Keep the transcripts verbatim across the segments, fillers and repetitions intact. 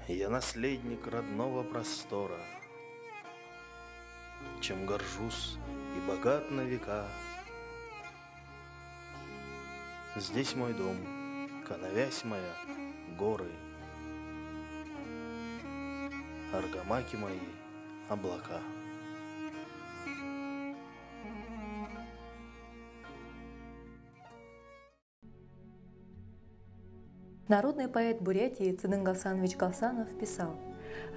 Я наследник родного простора, чем горжусь и богат на века. Здесь мой дом, Коновязь моя, горы, Аргамаки мои, облака. Народный поэт Бурятии Цыден Галсанович Галсанов писал: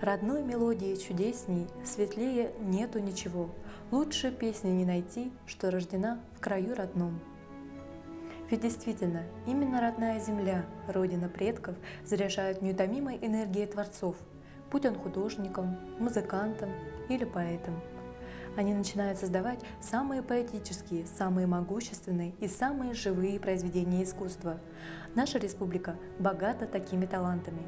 «Родной мелодии чудесней, светлее нету ничего. Лучше песни не найти, что рождена в краю родном». Ведь действительно, именно родная земля, родина предков, заряжает неутомимой энергией творцов, будь он художником, музыкантом или поэтом. Они начинают создавать самые поэтические, самые могущественные и самые живые произведения искусства. Наша республика богата такими талантами.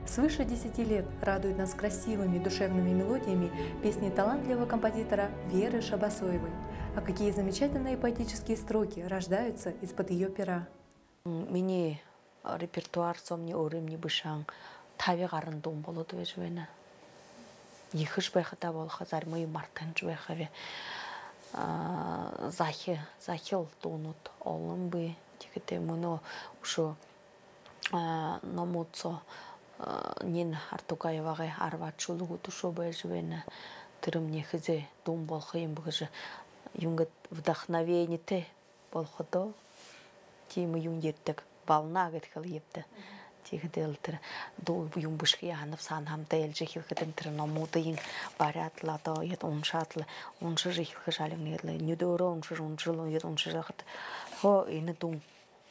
Свыше десяти лет радуют нас красивыми душевными мелодиями песни талантливого композитора Веры Шабасоевой. А какие замечательные поэтические строки рождаются из-под её пера! Минии репертуар соомни, өөрымни бэшэһэн таби гаран дуун болоод байжа байна. Ехэшье байхадаа болохо, заримые мартаһаншье байхаб. Захи, захил дуунууд олон бии. Тиихэдээ мүнөө үшөө номууд соо Нина Артугаевагай арбаад шүлэгүүд үшөө байжа байна. Тэрэмни хэзээ дуун болохо юм бэ гэжэ, юун гээд, вдохновениетэй болоходоо, тиимэ юун ерэдэг, волна гээд хэлэе бэзэ. Тиихэдэл тэрэ дуу юун бэшэхые һанаб, саана һамта ээлжээ эхилхэдэнь, тэрэ номуудыень бариад лэ, одоо иигээд уншаад лэ, уншажа эхилхэ жаалиг нэгэдэл, нюдөөрөө уншажа, уншажа лэ, иигээд уншажа байхада, хоо, энэ дуун,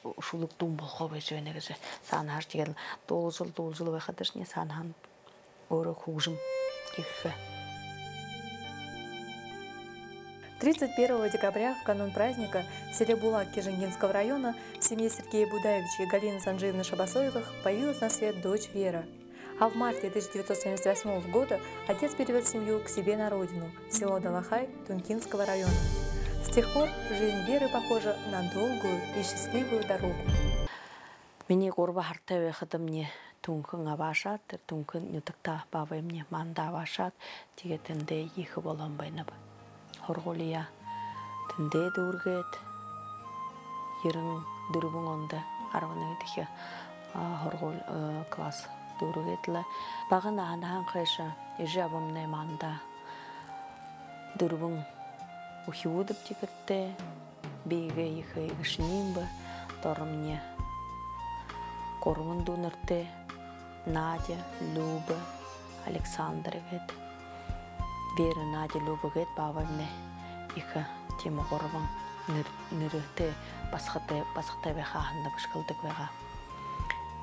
шүлэг дуун болохо байжа байна гэжэ саана һааш, тиигээд лэ дуулажал, дуулажал байхадашни саана һаань өөрөө хүгжэм ерэхэ. Тридцать первого декабря, в канун праздника, в селе Булак Кижингинского района в семье Сергея Будаевича и Галины Санджиевны Шабасоевых появилась на свет дочь Вера. А в марте тысяча девятьсот семьдесят восьмого года отец перевёз семью к себе на родину, в село Далахай Тункинского района. С тех пор жизнь Веры похожа на долгую и счастливую дорогу. Минии гурба һаратай байхадамни Түнхэн абаашаад, тэрэ Түнхэн нютагтаа баабаймни маанадаа абаашаад, тиигээд тэндээ ехэ болоһон байнаб. Һургуулияа тэндээ дүүргээд, ерэн дүрбэн ондо арбан нэгэдэхи һургуули, класс дүүргээд лэ. Бага наһанһаань хойшо эжы абамнай маанадаа дүрбэн үхибүүдбди гэртээ. Би эгээ ехэ эгэшэнь юм бэ. Доромни гурбан дүүнэртэй: Надя, Люба, Александр гээд. Вера, Надя, Люба гээд баабаймни ехэ тиимэ гурбан нэрэ, нэрэтэй басагатай, басагатай байхаа һанаа бэшэхэлдэг байгаа.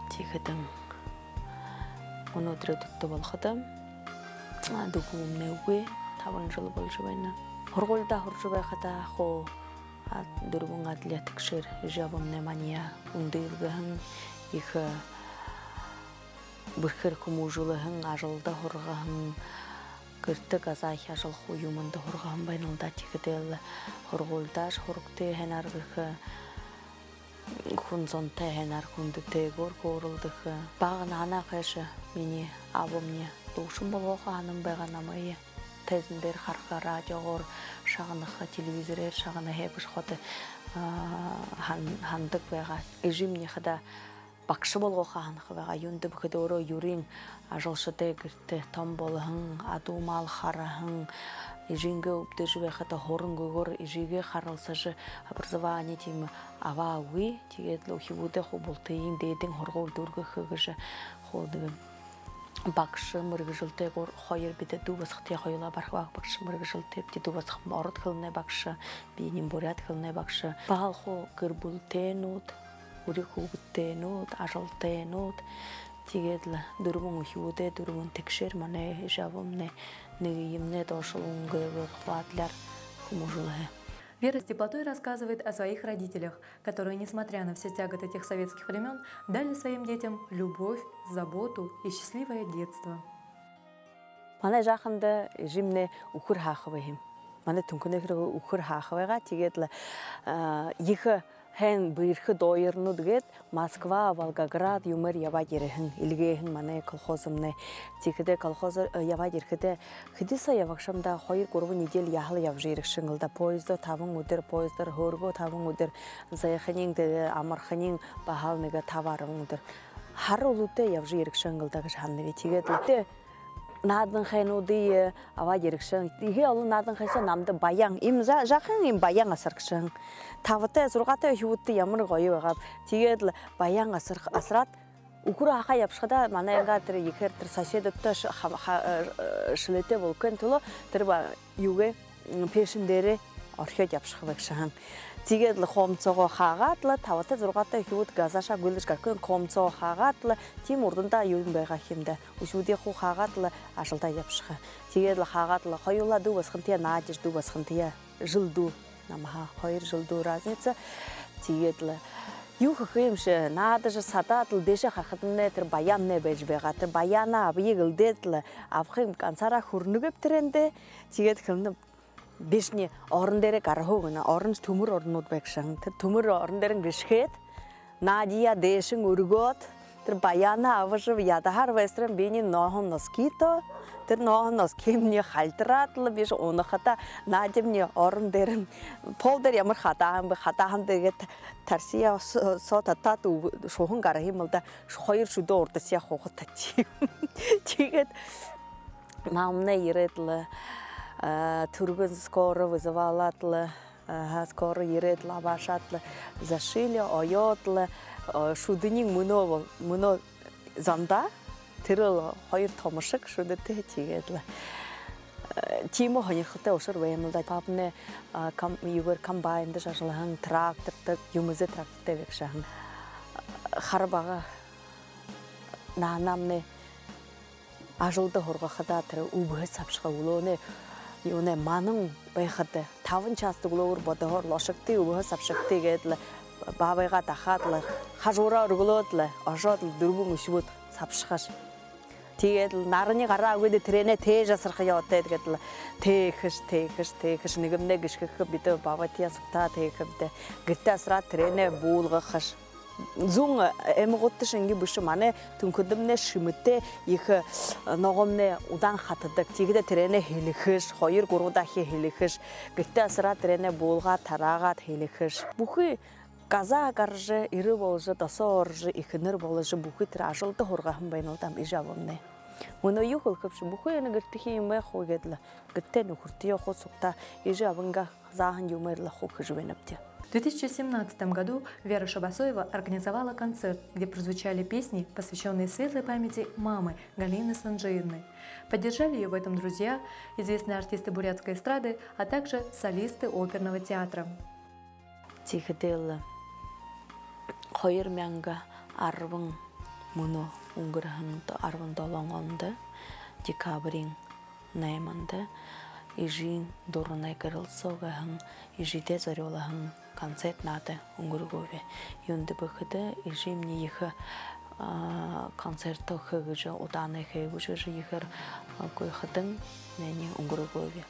Тиихэдэнь мүнөөдэрэй дүтэ болоходо, дүгүүмнай үгы, табан жэл боложо байна. Һургуулида һуража байхадаа хуу дүрбэн адли тэгшээр эжы абамнай маниие үндылгэһэн, ехэ бэрхээр хүмүүжүүлһэн, ажалда һургаһан, гэртэ газаахи ажал хуу юумэндэ һургаһан байна лэ даа. Тиихэдэл һургуулида һурагты, һайнаар бэрхэ, хүн зонтой һайнаар, хүндэтэйгөөр хөөрэлдэхэ. Бага наһанһаа хойшо минии абамни дуушан болгохо һанан байгаа намайе. Тайзан дээрэ хараха, радиогоор шагнаха, телевизорээр шагнаха гэжэ ходо һан-, һанадаг байгаа. Эжымни хадаа багша болгохо һанаха байгаа. Юундэб гэхэдэ, өөрөө юрын ажалшадай гэртэ томо болоһон, адуу мал хараһан, эжынгээ үбдэжэ байхада һурангүйгөөр эжыгээ харалсажа, образование тиимэ абаагүй. Тиигээд лэ үхибүүдээ хуу бултыень дээдын һургуули дүүргэхэ гэжэ хуу нэгэ багша мэргэжэлтэй, гур-, хоёр бидэ дүү басагатайе, хоюулаа бархи бага багша мэргэжэлтэйбди. Дүү басагамни ород хэлэнэй багша, би энеэмни буряад хэлэнэй багша. Баһал хуу гэр бүлэтэйнүүд, үри хүүгэдтэйнүүд, ажалтайнууд. Тиигээд лэ дүрбэн үхибүүдээ дүрбэн тэгшээр манай эжы абамни нэгэ юумэнэй доошол үнгээгөөр, хуу адляар хүмүүжүүлһэн. Вера с теплотой рассказывает о своих родителях, которые, несмотря на все тяготы тех советских времён, дали своим детям любовь, заботу и счастливое детство. Манай жааханда эжымни үхэр һааха байһан юм. Манай Түнхэнэй үхэр һааха байгаа. Тиигээд лэ ехэ Хэн бэрхэ дойронууд гээд Москва, Волгоград юумээр ябаад ерэһэн, эльгээһэн манай колхозомнай. Тиихэдэ колхозоор, э, ябаад ерэхэдэ хэды соо ябагшам даа, хоёр-гурбан недель яһала ябажа ерэгшэн лэ даа. Поездоор табан үдэр, поездоор һөөргөө табан үдэр, зайханиинь, тиигээд амарханиинь баһал нэгэ таба-арбан үдэр. Һара үлүүтэй ябажа ерэгшэн лэ даа гэжэ һананаб. Тиигээд лэ тэ наадан хайнуудые абаад ерэгшэн. Тиигээ олон наадан хай соо намда баян, иимэ за-, жаахан иимэ баян асарагша һэн. Табатай, зургаатай үхибүүдтэ ямар гоё байгааб. Тиигээд лэ баян асар-, асараад, үхэрөө һаха ябашахадаа, манай ангаа тэрэ ехээр тэрэ соседүүдтэ ш-, ха-, ха-, э, шэлээтэй болохын түлөө тэрэ ба-, юугээ, м, пеэшэн дээрээ орхёод ябашаха байгша һэн. Тиигээд лэ комнатсоогоо хаагаад лэ, табатай, зургаатай үхибүүд газаашаа гүйлдэжэ гарахын, комнатсоогоо хаагаад лэ, тиимэ урдандаа юумэн байгаа юм даа. Үхибүүдээ хуу хаагаад лэ ажалдаа ябашаха. Тиигээд лэ хаагаад лэ хоюулаа дүү басагантаяа наадажа, дүү басагантаяа жэл дүү намһаа, хоёр жэл дүү разница. Тиигээд лэ юу хэхэ юмши, наадажа садаад лэ дээшээ харахадамнай тэрэ баянмнай байжа байгаа. Тэрэ баянаа абая гэлдээд лэ, абахын гансаараа хүрэнэ гээб тэрээндээ. Тиигээд хэлэнэ: «Бишни орон дээрээ гараха гү?» — гэнэ. Орон, түмэр оронууд байгша һэн. Тэрэ түмэр орон дээрэнь гэшхээд, наадаяа дээшэнь үргөөд, тэрэ баянаа абажа ядаһаар байсараа, биинь нооһон носкитой. Тэрэ нооһон носкимни халтараад лэ, бишни унахадаа, наадамни орон дээрэнь, пол дээрэ ямар хадааһан бэ, хадааһан дээрээ тарсаяа со-, соо татаад, үб-, шуһан гараһан юм лэ даа, хоёр шүдөө урдасаяа хухад татаа. Тиигээд намнай ерээд лэ, а, түргэн скорый вызывалаад лэ, аха, скорый ерээд лэ, абаашаад лэ, зашили, оёод лэ, а, шүдэниинь мүнөө бол-, мүнөө зандаа, тэрэл хоёр томошог шүдэтэй. Тиигээд лэ, а, тиимэ һонирхолтой ушар байнал даа. Папамнай, а, ком-, юугээр, комбайндашье ажаллаһан, трактортой, юумэзэ трактортай байгша һэн. Хара бага наһанамнай ажалда һургахадаа, тэрэ үбһэ сабшаха, үглөөнэй, юунэй, манан байхада, табан часта үглөөгүүр бодоһоор лэ ошогты, үбһэ сабшагты гээд лэ, баабайгаа дахаад лэ, хажуураа үргэлөөд лэ, ошоод лэ, дүрбэн үхибүүд сабшахаш. Тиигээд лэ наранай гараа үгы даа, тэрээнээ тээжэ асарха ёһотой гээд лэ, тээхэш, тээхэш, тээхэш, нэгэмнай гэшхэхэ, бидэ баабайтаяа сугтаа тээхэбди. Гэртээ асараад, тэрээнээ буулгахаш. Зүүн эмэгүүдтэ шэнги бэшэ, манай Түнхэндэмнай шэмэтэй, ехэ, э, ногоомнай удаан хатадаг. Тиихэдэ тэрээнээ һэлэхэш, хоёр-гурба дахин һэлэхэш. Гэртээ асараад, тэрээнээ буулгаад, тараагаад һэлэхэш. Бүхы газаа гаража, эрэ боложо, досоо орожо, эхэнэр боложо, бүхы тэрэ ажалда һургаһан байнал даа эжы абамнай. Мүнөө юу хэлэхэбши, бүхы энэ гэртэхи юумэ хуу гээд лэ, гэртээ нүхэртэеэ хуу сугтаа, эжы абынгаа зааһан юумээр лэ хуу хэжэ байнабди. В две тысячи семнадцатом году Вера Шабасоева организовала концерт, где прозвучали песни, посвящённые светлой памяти мамы Галины Санджиевны. Поддержали её в этом друзья, известные артисты бурятской эстрады, а также солисты оперного театра. Тиихэдэл хоёр мянга арбан, мүнөө үнгэрһэн арбан долоон ондо декабриин найманда эжын дуранай гэрэл соо гэһэн эжыдээ зорюулһан концерт наада үнгэргөөб. Юундэб гэхэдэ, эжымни ехэ, а, концерт хэ гэжэ, удаанай хэ гэжэ ехээр, а, гуйхадань, нэгэ үнгэргөөб.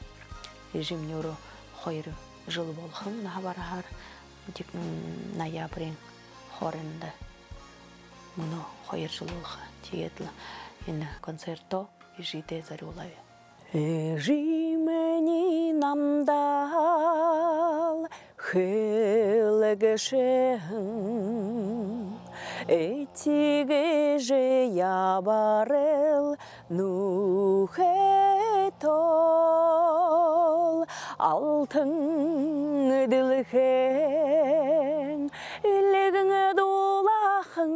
Эжымни өөрөө хоёр жэл болохо наһа бараһаар, дек-, м, ноябриин хоринда мүнөө хоёр жэл болохо. Тиигээд лэ энэ концертоо эжыдээ зорюулааб. Эжымни намдаал хэлэгшэ һэн, этигэжэ ябаарэл нүхэдтөө, алтан дэлхэйн эльгэн дулаахан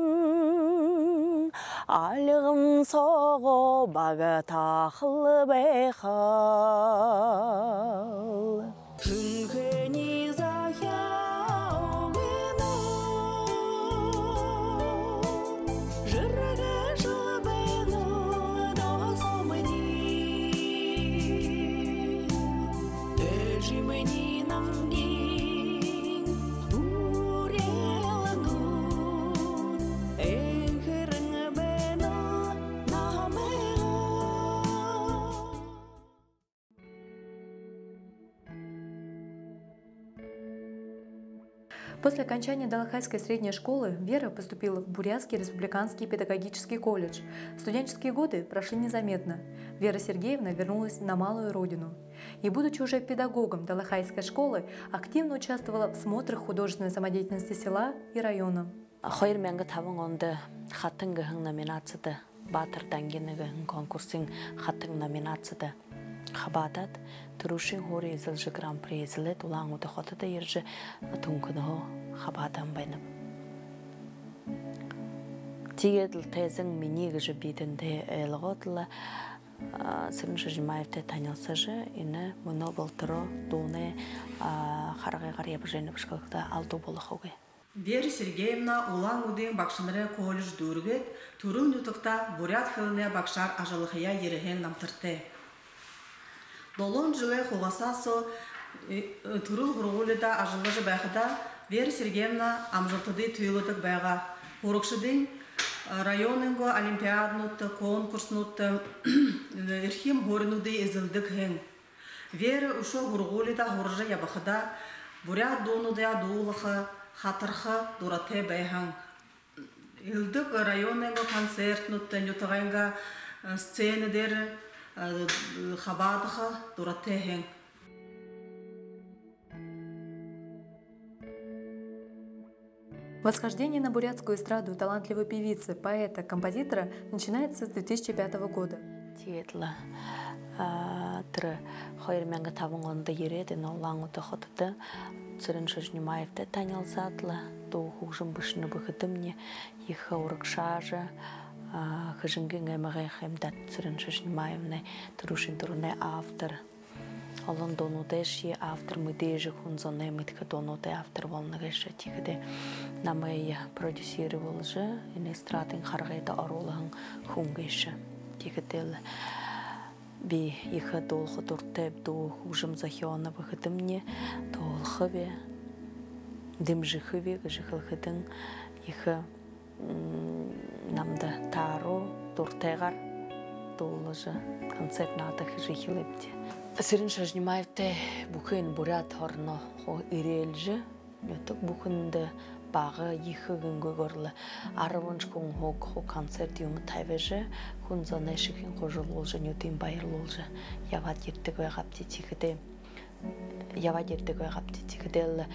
альган соогоо багтаахал байхал. Хүнхэниие захяа үгэнэ, жэргэжэл байнал досоомни. Эжымни намда үреэл нүхэ, энхэрэн байнал намайгаа. После окончания Далахайской средней школы Вера поступила в Бурятский республиканский педагогический колледж. Студенческие годы прошли незаметно. Вера Сергеевна вернулась на малую родину. И, будучи уже педагогом Далахайской школы, активно участвовала в смотрах художественной самодеятельности села и района. Хоёр мянга табан ондо «Хатан» гэһэн номинацида, Баатар Дангина гэһэн конкурсын «Хатан» номинацида хабаадаад, түрүүшын һуури эзэлжэ, гран-при эзэлээд, Улаан-Үдэ хотодо ерэжэ, Түнхэнһөө хабаадаһан байнаб. Тиигээд лэ тайзан минии гэжэ би тэндэ ойлгоод лэ, а, Цырен Шажимаевтай танилсажа, энэ мүнөө болотороо дуунай, а, харгыгаар ябажа байна бэшэ гэлдэ, алдуу болохогүй. Вера Сергеевна Улаан-Үдын багшанарай колледж дүүргээд, түрэл нютагтаа буряад хэлэнэй багшаар ажаллахаяа ерэһэн намтартай. Долоон жэлэй хугасаа соо, э, э, түрэл һургуулида ажаллажа байхадаа Вера Сергеевна амжалтадые туйладаг байгаа. Һурагшадынь, э, районойнгоо олимпиадануудта, конкурснуудта, э, эрхим һууринуудые эзэлдэг һэн. Вера үшөө һургуулида һуража ябахадаа буряад дуунуудые дуулаха, хатарха дуратай байһан. Элдэб районойнгоо концертнүүдтэ, нютагайнгаа, э, сцена дээрэ, э, хабаадаха дуратай һэн. Восхождение на бурятскую эстраду талантливой певицы, поэта, композитора начинается с две тысячи пятого года. Тиигээд лэ, а, тэрэ хоёр мянга табан ондо ерээд, энэ Улаан-Үдэ хотодо Цырен Шажимаевтай танилсаад лэ, дуу хүгжэм бэшэнэ гэхэдэмни, ехэ урагшаажа, а, Хэжэнгын аймагай Хаймдат Цырен Шажимаевнай, түрүүшын дуунай автор. Олон дуунуудайшье автор, мэдээжэ хүн зоной мэдэхэ дуунуудай автор болоно гээшэ. Тиихэдээ намайе продюсировалжа, энэ эстрадын харгыда оруулһан хүн гээшэ. Тиихэдээ лэ би ехэ дуулаха дуратайб, дуу хүгжэм зохёоно гэхэдэмни, дуулахаб, дэмжэхэб гэжэ хэлэхэдэнь, ехэ м, намда тааруу, дуратайгаар дуулажа, концерт наада хэжэ эхилээбди. Цырен Шажимаевтай бүхы энэ Буряад ороноо хуу эрьелжэ, нютаг бүхэндэ, бага ехэ гэнгүйгөөр лэ, арбаншье хүн хуу, хуу концерт юумэ табижа, хүн зоной шэхын хужарлуулжа, нюдын баярлуулжа ябаад ерэдэг байгаабди. Тиихэдээ ябаад ерэдэг байгаабди. Тиихэдээ лэ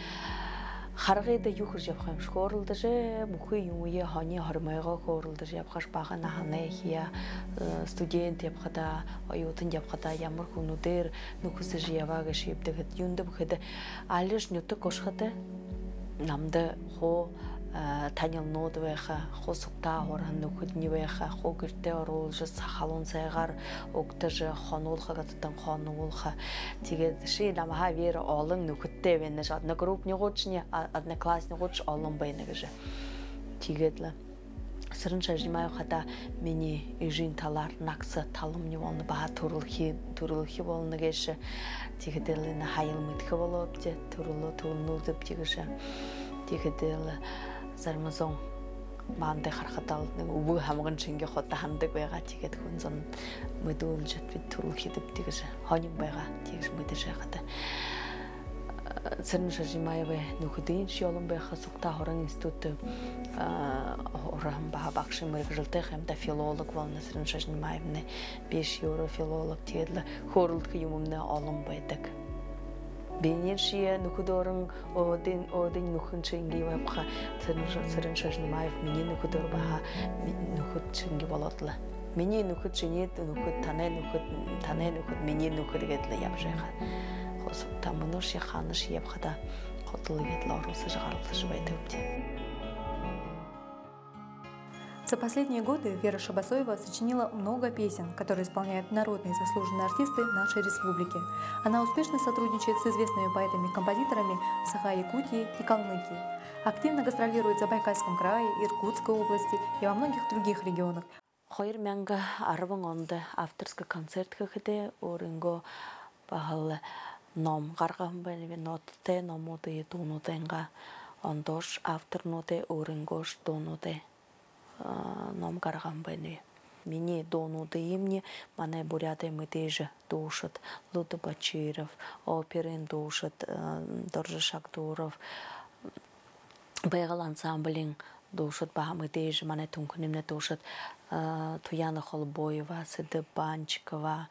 харгыда юу хэжэ ябаха юмши, хөөрэлдэжэ, бүхы юумэеэ, һонин һормойгоо хөөрэлдэжэ ябахаш, бага наһанайхияа, э, студент ябахадаа, оюутан ябахадаа, ямар хүнүүдээр нүхэсэжэ ябаа гээшэбиб гэхэдэ, юундэб гэхэдэ, алишье нютаг ошоходо, намда хуу, э, танилнууд байха, хуу сугтаа һураһан нүхэдни байха, хуу гэртээ оруулжа, са-, халуун сайгаар угтажа, хонуулха гэхэдэнь хонуулха. Тиигээд ши намһаа, Вера, олон нүхэдтэй байнаш, одногруппнигуудшни, а, одноклассникуудшни олон байна гэжэ. Тиигээд лэ Цырен Шажимаев хадаа минии эжын талаар нагаса таламни болоно, баһа түрэлхи, түрэлхи болоно гээшэ. Тиихэдээ лэ энэ һаял мэдэхэ болообди, түрэл, түрэлнүүдбди гэжэ. Тиихэдээ лэ зарим зон манда харахадаа лэ нэгэ үбгэ һамган шэнги ходо һанадаг байгаа. Тиигээд хүн зон мэдүүлжэ, бидэ түрэлхидэбди гэжэ һонин байгаа. Тиигэжэ мэдэжэ байхада, Цырен Шажимаевай нүхэдыньшье олон байха, сугтаа һуран институтта, а, һураһан, баһа багшын мэргэжэлтэй ха юм даа, филолог болоно Цырен Шажимаевнай. Бишье өөрөө филолог, тиигээд лэ хөөрэлдэхэ юумэмнай олон байдаг. Бинииньшье нүхэд өөрын өөдэнь, өөдэнь нүхэн шэнги байбаха. Цырен Ш-, Цырен Шажимаев минии нүхэд өөрөө баһа ми-, нүхэд шэнги болоод лэ. Минии нүхэд, шинии нүхэд, танай нүхэд, танай нүхэд, минии нүхэд гээд лэ ябажа байха. Хуу сугтаа мүнөөшье, хаанашье ябахада ходол иигээд лэ оролсожо, гаралсажа байдагбди. За последние годы Вера Шабасоева сочинила много песен, которые исполняют народные заслуженные артисты нашей республики. Она успешно сотрудничает с известными поэтами и композиторами в Саха-Якутии и Калмыкии. Активно гастролирует в Забайкальском крае, Иркутской области и во многих других регионах. Хоёр мянга арбан ондо авторска концерт хэхэдээ, өөрынгөө баһал ном гаргаһан байнаб, нотатай номуудые, дуунуудайнгаа. Ондоошье авторнуудай өөрынгөөшье дуунуудай, а, ном гаргаһан байнаб. Минии дуунуудыемни манай Буряадай мэдээжэ дуушад Лудо Бочиров, оперын дуушад, а, Доржо Шагдуров, «Байгал» ансамблиин дуушад баһа мэдээжэ, манай Түнхэнэймнай дуушад, а, Туяна Холбоева, Сэдэ Банчикова,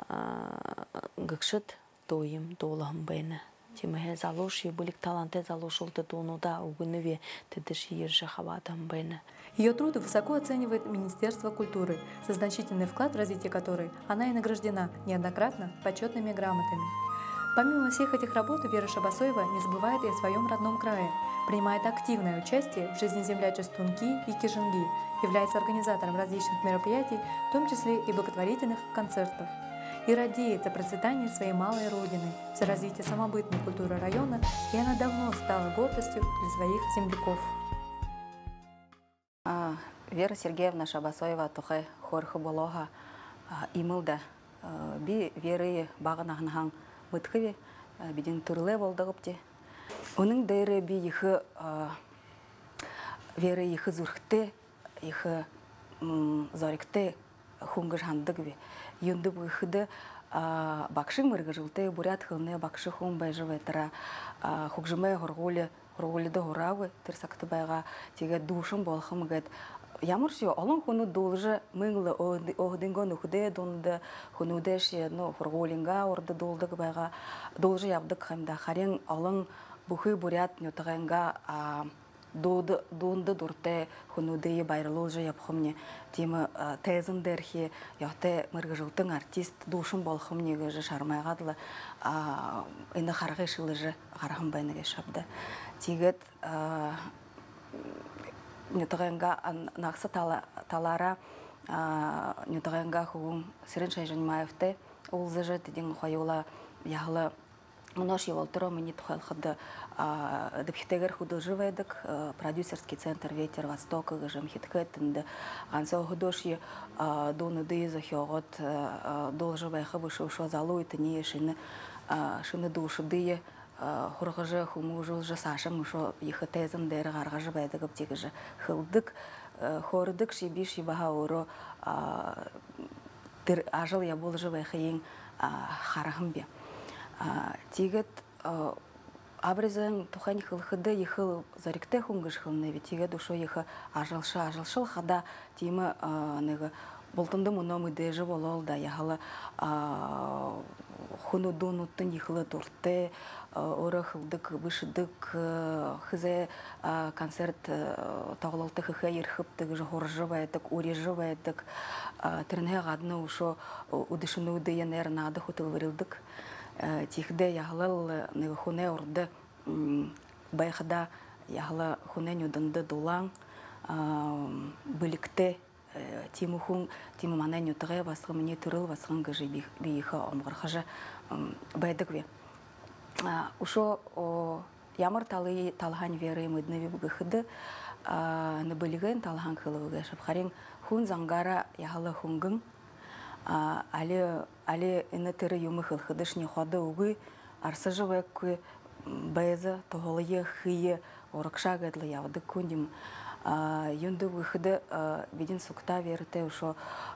а, гэгшэд дуу юм дуулаһан байна. Тиимэһээ залуушье, бэлиг талаантай залуушуулда дуунуудаа үгэнэб, тэдэшье ерэжэ хабаадаһан байна. Её труд высоко оценивает Министерство культуры, за значительный вклад в развитие которой она и награждена неоднократно почётными грамотами. Помимо всех этих работ, Вера Шабасоева не забывает и о своём родном крае, принимает активное участие в жизни землячеств Тунки и Кижинги, является организатором различных мероприятий, в том числе и благотворительных концертов, и радеет за процветание своей малой родины, за развитие самобытной культуры района, и она давно стала гордостью для своих земляков. А, Вера Сергеевна Шабасоева тухай хөөрхэ болоо һаа, а, иимэл даа. А, би Верые бага наһанһаань мэдэхэб, а, бидэ түрэлэй болодог бди. Үнэн дээрээ би ехэ, а, Верые ехэ зүрхэтэй, ехэ, м, зоригтой хүн гэжэ һанадагби. Юундэб гэхэдэ, а, багшын мэргэжэлтэй, буряад хэлэнэй багша хүн байжа байтараа, а, хүгжэмэй һургуули, һургуулида һураагүй, тэрэ сагта байгаа. Тиигээд дуушан болохом гээд, ямаршье олон хүнүүд дуулажа, мүн лэ өө-, өөһэдынгөө нүхэдэй дунда, хүнүүдшье, ну, һургуулиингаа урда дуулдаг байгаа, дуулажа ябадаг ха юм даа. Харин олон бүхы буряад нютагайнгаа, а, дуунда, дуунда дуратай хүнүүдые баярлуулжа ябахамни, тиимэ, а, тайзан дээрэхи ёһотой мэргэжэлтэн артист, дуушан болохомни гэжэ шармайгаад лэ, а, энэ харгы шэлэжэ гараһан байна гээшэб даа. Тиигээд, а, нютагайнгаа, а, нагаса тала-, талаараа, а, нютагайнгаа хүбүүн Сэрэн Шайжанимаевтай уулзажа, тэдэнэй хоюулаа яһала мүнөөшье болотороо, минии тухайлхада, а, эдэбхитэйгээр хүдэлжэ байдаг, а, продюсерский центр «Ветер Востока» гэжэ эмхидхээд, тэндэ гансал өөһэдөөшье, а, дуунуудые зохёогоод, а, а, дуулажа байха бэшэ, үшөө залуу үетэниие шэнэ, а, шэнэ дуушадые, а, һургажа, хүмүүжүүлжэ, саашань үшөө ехэ тайзан дээрэ гаргажа байдагбди гэжэ хэлэдэг, а, хөөрэдэгшье. Бишье баһа өөрөө, а, тэрэ ажал ябуулжа байхыень, а, хараһан би. А, тиигээд, а, Абризын тухайнь хэлэхэдэ, ехэл зоригтой хүн гэжэ хэлэнэб. Тиигээд үшөө ехэ ажалша, ажалшал хадаа, тиимэ, а, нэгэ бултанда мүнөө мэдээжэ болоол даа, яһала, а, хүнүүд дуунуудтань ехэл дуратай, а, өөрөө хэлэдэг, бэшэдэг, а, хэзээ, а, концерт, а, тоглолто хэхэеэ ерэхэбта гэжэ һуража байдаг, урижа байдаг. А, тэрэнһээ гадна үшөө үдэшэнүүдые нээрээ наада хүтэлбэрилдэг. А, тиихэдээ яһалал нэгэ хүнэй урда, м, байхадаа яһала хүнэй нюдэндэ дулаан, а, бэлигтэй, э, тиимэ хүн, тиимэ манай нютагай басаган, минии түрэл басаган гэжэ би, би ехэ омогорхожо, м, байдагби. А, үшөө, о, ямар талые, талаһаань Верые мэдэнэбиб гэхэдэ, а, энэ бэлигэй талаһаань хэлэбэ гээшэб. Харин хүн зангаараа яһала хүнгэн, а, али, али энэ тэрэ юумэ хэлэхэдэшни ходо үгы, арсажа байгаагүй, м, байза, туһалая, хэе, урагшаа гээд лэ ябадаг хүн юм. А, юундэб гэхэдэ, а, бидэ сугтаа Вератай үшөө,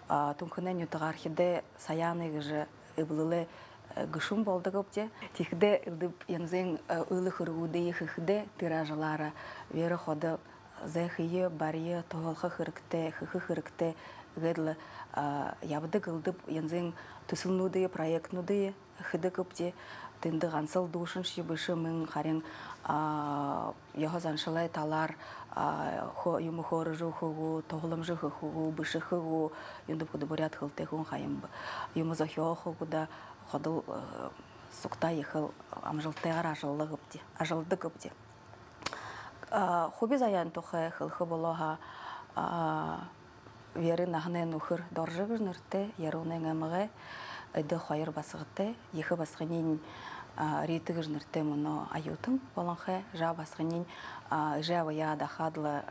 а, Түнхэнэй нютагаархидай Саяна гэжэ эблэлэй, э, гэшүүн болодогбди. Тиихэдээ элдэб янзын, э, үйлэ хэрэгүүдые хэхэдээ, тэрэ ажалаараа Вера ходо зай, хэе, бария, туһалха хэрэгтэй, хэхэ хэрэгтэй гээд лэ, а, ябадаг. Элдэб янзын түсэлнүүдые, проектнүүдые хэдэгбди. Тэндэ гансал дуушаншье бэшэ, мүн харин, а, ёһо заншалай талаар, а, хө-, юумэ хөөрэжэ үгэхэ гү, туһаламжа хэхэ гү, бэшэхэ гү, юундэб гэхэдэ буряад хэлэтэй хүн ха юм бэ. Юумэ зохёохо гү даа, ходол, э, сугтаа ехэл амжалтатайгаар ажалладагбди, ажалладагбди. А, хуби заяан тухай хэлэхэ болоо һаа, а, Верын наһанай нүхэр Доржо гэжэ нэрэтэй, Яруунын аймагай, эдэ хоёр басагатай, ехэ басаганиинь, а, Рита гэжэ нэрэтэй, мүнөө оюутан болонхой, жаа басаганиинь, а, эжы абаяа дахаад лэ,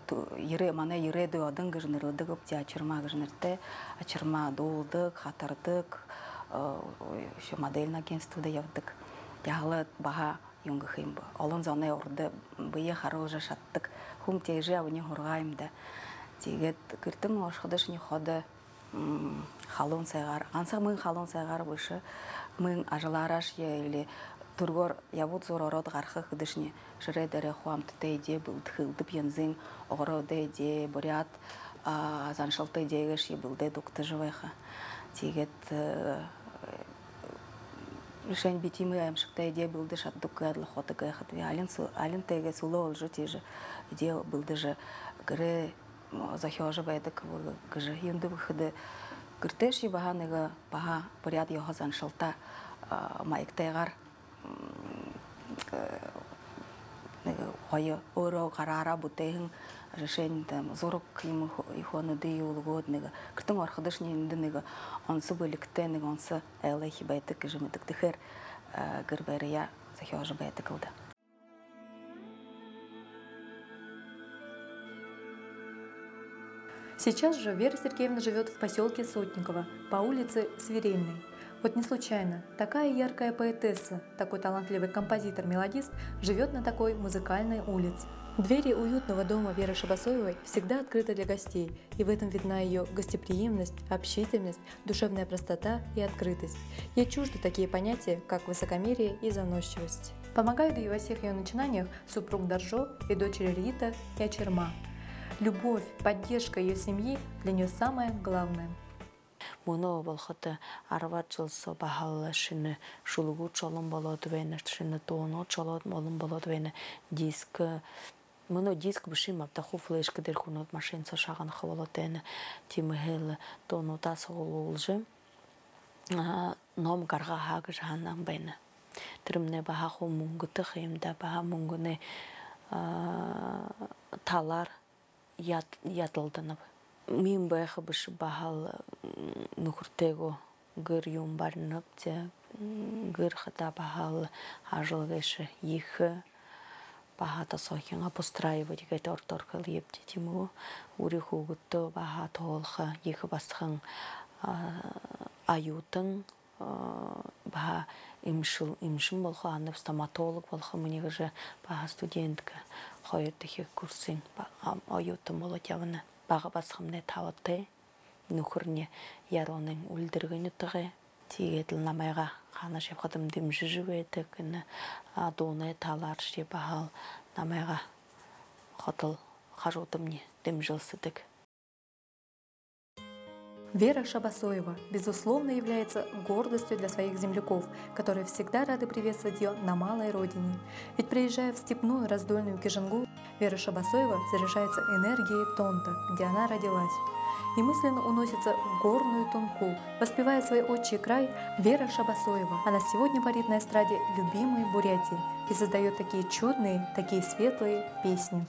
ту-, ерэ-, манай «Ерээдүй одон» гэжэ нэрлэдэгбди, Ачирма гэжэ нэрэтэй, Ачирма дуулдаг, хатардаг, э, ещё модельно агентствода ябадаг. Яһала баһа юун гэхэ юм бэ, олон зоной урда бэеэ харуулжа шададаг хүн, тиижэ абань һургаа юм даа. Тиигээд гэртэнь ошоходошни ходо, м, халуун сайгаар, гансал мүн халуун сайгаар бэшэ, мүн ажалаараашье или түргөөр ябууд зуур ороод гараха гэхэдэшни шэрээ дээрэ хуу амтатай эдеэ бэлдэхэ, элдэб янзын огородой эдеэ, буряад, а, заншалта эдеэ гээшые бэлдээд угтажа байха. Тиигээд, э, жэшээнь, би тиимэ аймшагтай эдеэ бэлдэжэ шададаггүй адли хоодог гэхэдби, алин су-, алин тээгээ сүлөө оложо, тиижэ эдеэ бэлдэжэ, гэрээ, м, зохёожо байдаг гэжэ. Юундэб гэхэдэ, гэртээшье баһа нэгэ, баһа буряад ёһо заншалта, а, маягтайгаар, м, э, нэгэ гоё өөрөө гараараа бүтээһэн, жэшээнь, там, зураг юумэ, хө-, хонууды юулгууд нэгэ гэртэнь ороходошни эндэ нэгэ онсо бэлигтэй, нэгэ онсо айлайхи байдаг гэжэ мэдэгдэхээр, э, гэр байраяа зохёожо байдаг лэ даа. Сейчас же Вера Сергеевна живёт в посёлке Сотниково по улице Свирельной. Вот не случайно такая яркая поэтесса, такой талантливый композитор-мелодист живёт на такой музыкальной улице. Двери уютного дома Веры Шабасоевой всегда открыты для гостей, и в этом видна её гостеприимность, общительность, душевная простота и открытость. Ей чужды такие понятия, как высокомерие и заносчивость. Помогают ей во всех её начинаниях супруг Даржо и дочери Рита и Ачирма. Любовь, поддержка её семьи для неё самое главное. Мүнөө болоходо арбаад жэл соо баһал шэнэ шүлэгүүдшье олон болоод байна, шэнэ дуунуудшье олон, олон болоод байна. Диск, мүнөө диск бэшэ юм ааб даа, хуу флешка дээрэ хүнүүд машина соо шагнаха болоод байна. Тиимэһээ лэ дуунуудаа суглуулжа, а, ном гаргаха гэжэ һанаһан байна. Тэрэмнай баһа хуу мүнгэтэй юм даа, баһа мүнгэнэй, а, талаар яд-, ядалданаб. Миин байха бэшэ, баһал, м, нүхэртэйгөө гэр юумэ баринабди, м, гэр хадаа баһал ажал гээшэ ехэ, баһа тосоохин обустраивать гээд ородоор хэлэебди, тиимэ гү. Үри хүүгэдтөө баһа туһалха ехэ басаган, а, оюутан, а, баһа эмшэл, эмшэн болохо, һанааб, стоматолог болохо минии гэжэ баһа студентка, хоёрдохи курсын ба-, а, оюутан болоод ябана. Бага басагамнай табатай, нүхэрни Яруунын Үльдэргэ нютагай. Тиигээд лэ намайгаа хаанашье ябахадам дэмжэжэ байдаг, энэ, а, дуунай талааршье баһал намайгаа ходол хажуудамни дэмжэлсэдэг. Вера Шабасоева, безусловно, является гордостью для своих земляков, которые всегда рады приветствовать её на малой родине. Ведь, приезжая в степную раздольную Кижингу, Вера Шабасоева заряжается энергией Тонта, где она родилась, и мысленно уносится в горную Тунку, воспевая свой отчий край. Вера Шабасоева, она сегодня парит на эстраде любимой Бурятии и создаёт такие чудные, такие светлые песни.